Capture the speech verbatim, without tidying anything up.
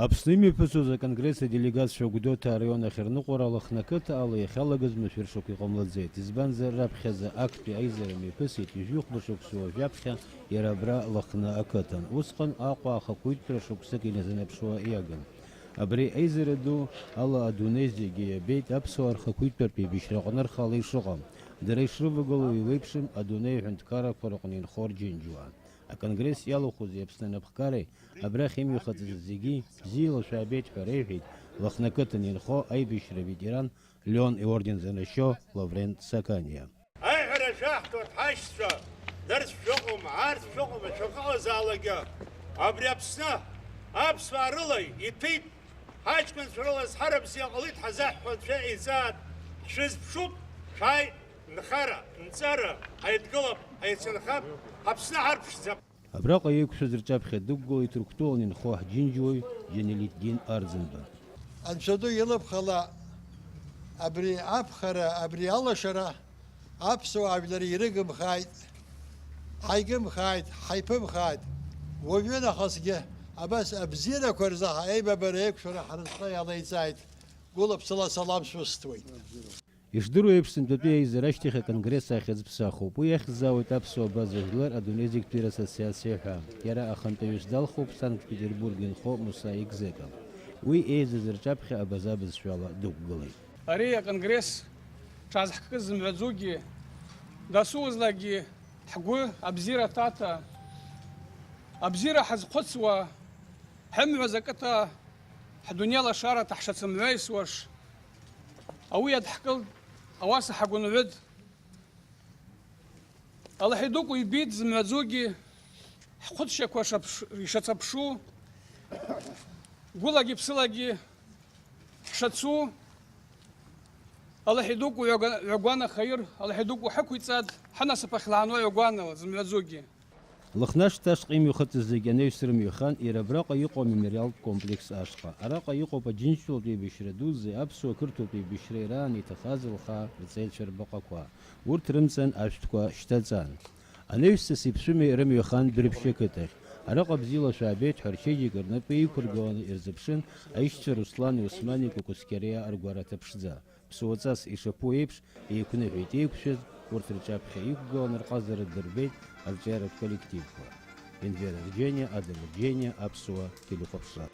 Аԥсны имҩаԥысуаз аконгресс аделегатцәа Гәдоуҭа араион ахь рныҟәара Лыхны ақыҭа ала иахьалагаз машәыр шықәса иҟамлаӡеит, избанзар, раԥхьаӡа актәи аизара мҩаԥысит ҩажәихәба шықәса уажәаԥхьа иара абра Лыхны ақыҭан. Усҟан Аҟәа ахақәиҭтәра шықәсык иназынаԥшуа иагын. Абри аизара ду ала адунеи зегьы иабеит аԥсуаа рхақәиҭтәратә еибашьраҟны рхала ишыҟам, дара ишрывагылоу еиуеиԥшым адунеи аҳәынҭқаррақәа рыҟны инхо рџьынџьуаа. Аконгресс иалахәыз Аԥсны анапхгареи абрахь имҩахыҵыз зегьы бзиала шәаабеит ҳәа реиҳәеит Лыхны ақыҭан инхо аибашьра аветеран Леон иорден занашьо Лаврент Саканиа. Аиҳәара шәаҳҭоит, ҳашьцәа, нырцә шәыҟоума, аарцә шәыҟоума, шәахьыҟазаалакгьы, абри Аԥсны аԥсуаа рыла иҭәит, ҳаҷкәынцәа рыла зҳара бзиа ҟалеит ҳазаҳҳәо Анцәа иӡаат, ҳшәызԥшуп, шәааи, нхара, нҵара, ҳаидгылап, ҳаицынхап, ҳаԥсны ҳарԥшӡап. Абраҟа еиқәшәаз рҿаԥхьа дықәгылеит Ҭырқәтәылан инхо ҳџьынџьуаҩ Џьанелиддин Арӡынба. Анцәа ду илыԥхала абри аԥхара, абри алашара аԥсуаа жәлар ирыгымхааит, ҳаигымхааит, ҳаиԥымхааит. Уажәы нахысгьы абас абзиарақәа рзы ҳаибабара еиқәшәара ҳразҟы иалеиҵааит. Гәыла-ԥсыла салам шәысҭоит. Ишдыру еиԥш, сынтәатәи аизара ашьҭахь аконгресс ахьӡ ԥсахуп. Уи иахьӡзаауеит Аԥсуа абаза жәлар адунеи зегьтәи рассоциациа ҳәа. Иара ахантәаҩыс далхуп Санкт-Петербург инхо Муса Егзека. Уи еизаз рҿаԥхьа абаза бызшәала дықәгылеит. Ари аконгресс дшаазҳкыз зымҩаӡогьы, дасу узлакгьы ҳгәы абзиара аҭаҭа, абзиара ҳазхәыцуа, ҳымҩа закыҭа, ҳдунеи лашарада ҳшацымҩаисуаш, ауи адҳкылт, ауаса ҳагәынҩыт. Аллаҳи дуку ибит зымҩаӡогьы, ҳхәыцшьақәа шаԥш-, ишацаԥшу, гәылагьы ԥсылагьы ҳшацу, Аллаҳи дуку ҩагәа-, ҩагәана хаир, Аллаҳи дуку ҳақәиҵат, ҳанасыԥ ахь лаануа ҩагәанала зымҩаӡогьы. Лыхнашҭа ашҟа имҩахыҵыз зегьы анаҩс рымҩахан, иара абраҟа иҟоу амемориалтә комплекс ашҟа. Араҟа иҟоуп Аџьынџьтәылатә еибашьра дуӡӡеи аԥсуа-қырҭуатә еибашьреи раан иҭахаз лхаа рҵеицәа рбаҟақәа. Урҭ рымҵан ашәҭқәа шьҭаҵан. Анаҩс саси ԥшәымеи рымҩахан Дәрыԥшь ақыҭахь. Араҟа бзиала шәаабеит ҳәа рчеиџьыка рнапы еиқәыргыланы ирзыԥшын аишьцәа Руслани Османи Кәакәасқьариа ргәараҭа ԥшӡа. Ԥсуаҵас ишаԥу еиԥш, еиқәныҳәеит еиқәшәаз, урҭ рҿаԥхьа иқәгыланы рҟазара дырбеит арҿиаратә коллективқәа. Енвер Арџьениа, Адам Арџьениа, Аԥсуа телехәаԥшра.